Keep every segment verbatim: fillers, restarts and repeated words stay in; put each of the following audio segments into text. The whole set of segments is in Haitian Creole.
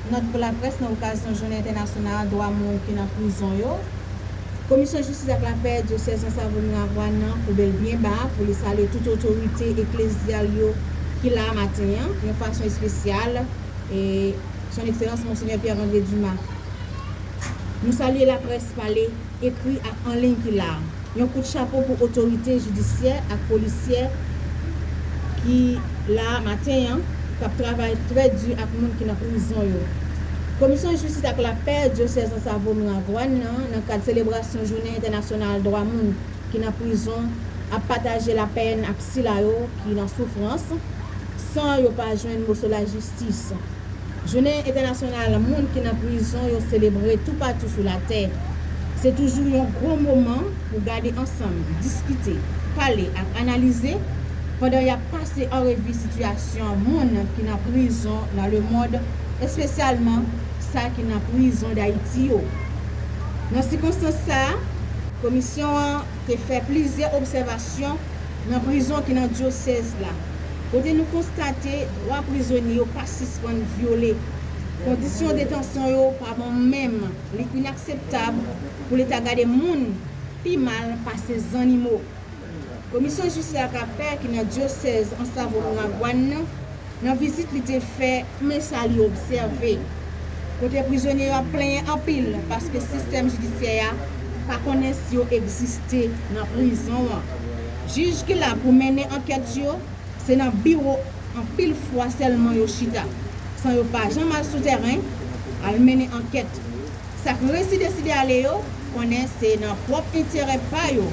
Nòt pou laprès nan okazyon Jounen Entènasyonal Dwa Moun ki nan prizon yo. Komisyon Jistis ak Lapè dyosèz Anse à Veau Miragwàn nan koube l byen ba pou li salye tout otorite eklezyal yo ki la maten an, yon fason espesyal, e, Son Ekselans Monsenyè Pierre André Dumas. Nou salye laprès pale, ekri ak an liy ki la a. Yon kout chapo pou otorite jidisyè ak polisyè ki la maten an, k ap travay trè di ak moun ki nan prizon yo. Komisyon Jistis ak Lapè dyosèz Anse à Veau Miragwàn nan, nan kad selebrasyon Jounen Entènasyonal Dwa Moun ki nan prizon, ap pataje lapèn ak sila yo ki nan soufrans, san yo pa jwenn moso lajistis. Jounen Entènasyonal Moun ki nan prizon yo selebre toupatou sou latè. Se toujou yon gwo moman pou gade ansanm, diskite, pale ak analize pandan y ap pase an revi sitiyasyon moun ki nan prizon nan lemonn, espesyalman sa ki nan prizon Dayiti yo. Nan sikonstans sa a, komisyon an te fè plizyè obsèvasyon nan prizon ki nan dyosèz la, kote nou konstate dwa prizonye yo pa sispann vyole. Kondisyon detansyon yo pa bon menm, li inakseptab pou Leta gade moun pi mal pase zannimo. Komisyon Jistis ak Lapè ki nan dyosèz Anse à Veau Miragwàn nan, nan vizit li te fè, men sa li obsève, kote prizonye yo ap plenyen anpil paske sistèm jidisyè a pa konnen si yo egziste nan prizon an. Jij ki la pou mennen ankèt yo, se nan biwo anpil fwa sèlman yo chita, san yo pa janm al sou tèren, al mennen ankèt. Sa k resi deside ale yo, konnen se nan pwòp enterè pa yo,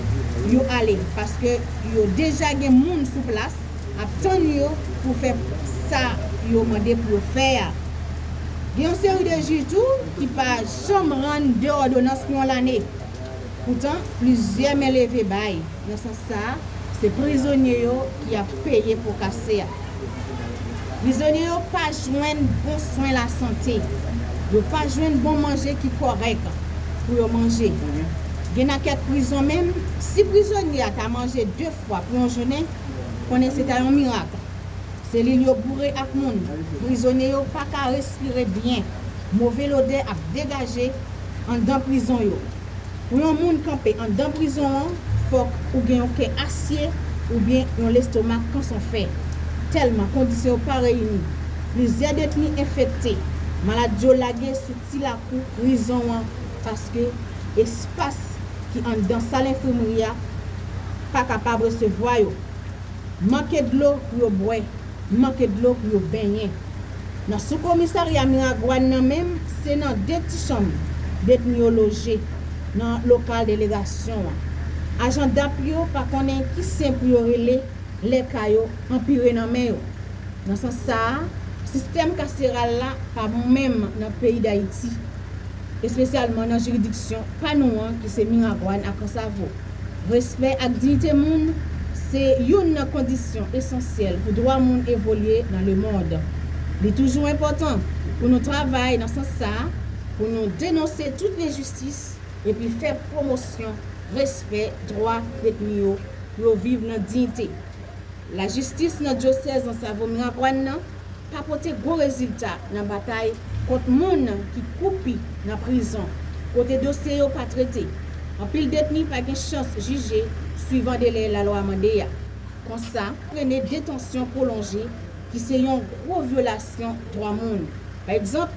yo ale, paske yo deja gen moun sou plas ap tann yo pou fè sa yo mande pou yo fè a. Gen yon seri de jij tou ki pa janm rann de òdonans pou yon lane. Poutan, plizyè men leve bay. Nan sans sa a, se prizonye yo ki ap peye po kase a. Prizonye yo pa jwenn bon swen lasante. Yo pa jwenn bon manje ki kòrèk pou yo manje. Gen nan kèk prizon menm, si prizonye a ta manje de fwa pou yon jounen, konnen se ta yon mirak. Selil yo boure ak moun. Prizonye yo pa ka respire byen. Move lodè ap degaje anndan prizon yo. Pou yon moun kanpe anndan prizon an, fòk ou gen yon kè asye oubyen yon lestomak kanson fè. Tèlman kondisyon yo pa reyini, plizyè detni enfekte. Malad yo lage sou ti lakou prizon an paske espas ki anndan sal enfimri a pa kapab resevwa yo. Manke dlo pou yo bwè, manke dlo pou yo benyen. Nan sou komisarya Miragwàn nan menm, se nan de ti chanm detni yo loje nan lokal delegasyon an. Ajan dap yo pa konnen ki sen pou yo rele lè ka yo anpire nan men yo. Nan sans sa a, sistèm kaseral la pa bon menm nan peyi Dayiti, espesyalman nan jiridiksyon pa nou an ki se Miragwàn ak Ansavo. Respè ak diyite moun se youn nan kondisyon esansyèl pou dwa moun evolye nan lemonn. Li toujou enpòtan pou nou travay nan sans sa a, pou nou denonse tout lenjistis epi fè pwomosyon respè dwa detni yo pou yo viv nan diyite. Lajistis nan dyosèz Ansavo Miragwàn nan pa pote gwo rezilta nan batay kont moun ki kwoupi nan prizon, kote dosye yo pa trete. Anpil detni pa gen chans jije swivan delè lalwa mande a. Konsa, prene detansyon pwolonje ki se yon gwo vyolasyon dwa moun. Pa egzanp,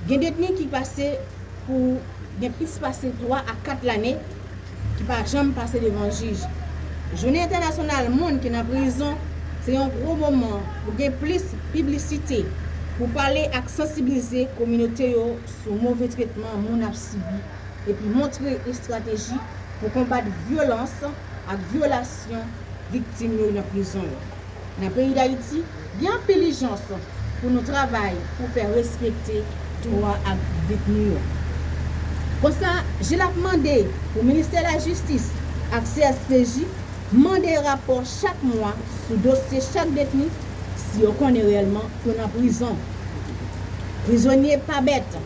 gen detni ki pase pou gen plis pase twa a kat lane ki pa janm pase devan jij. Jounen Entènasyonal Moun ki nan prizon se yon gwo moman pou gen plis piblisite, pou pale ak sansibilize kominote yo sou move tretman moun ap sibi, epi montre estrateji pou konbat vyolans ak vyolasyon viktim yo nan prizon yo. Nan peyi Dayiti, gen anpil ijans pou nou travay pou fè respekte dwa ak detni yo. Konsa, Jilap mande pou Ministè Lajistis ak C S P J mande rapò chak mwa sou dosye chak detni si yo konnen reyèlman yo nan prizon. Prizonye pa bèt.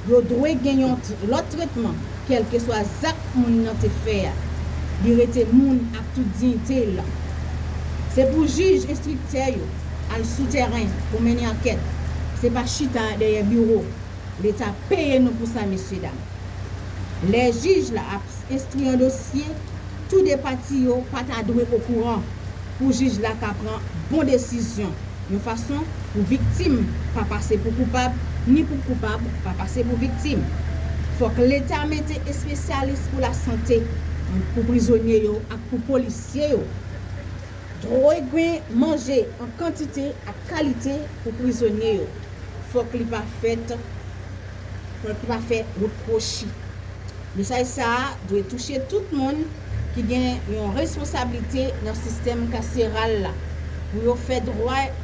Yo dwe gen yon t- lòt tretman, kèlkeswa zak moun nan te fè a. Li rete moun ak tout diyite l. Se pou jij enstriktè yo al sou tèren pou mennen ankèt. Se pa chita dèyè biwo. Leta peye nou pou sa, mesye dam. Lè jij la ap enstwi yon dosye, tou de pati yo pa ta dwe okouran pou jij la ka pran bon desizyon, yon fason pou viktim pa pase pou koupab, ni pou koupab pa pase pou viktim. Fòk Leta mete espesyalis pou lasante, pou prizonye yo ak pou polisye yo. Dwe gen manje an kantite ak kalite pou prizonye yo. Fòk li pa fèt, fòk li pa fè wout kwochi. Mesaj sa a dwe touche tout moun ki gen yon responsablite nan sistèm kaseral la, pou yo fè dwa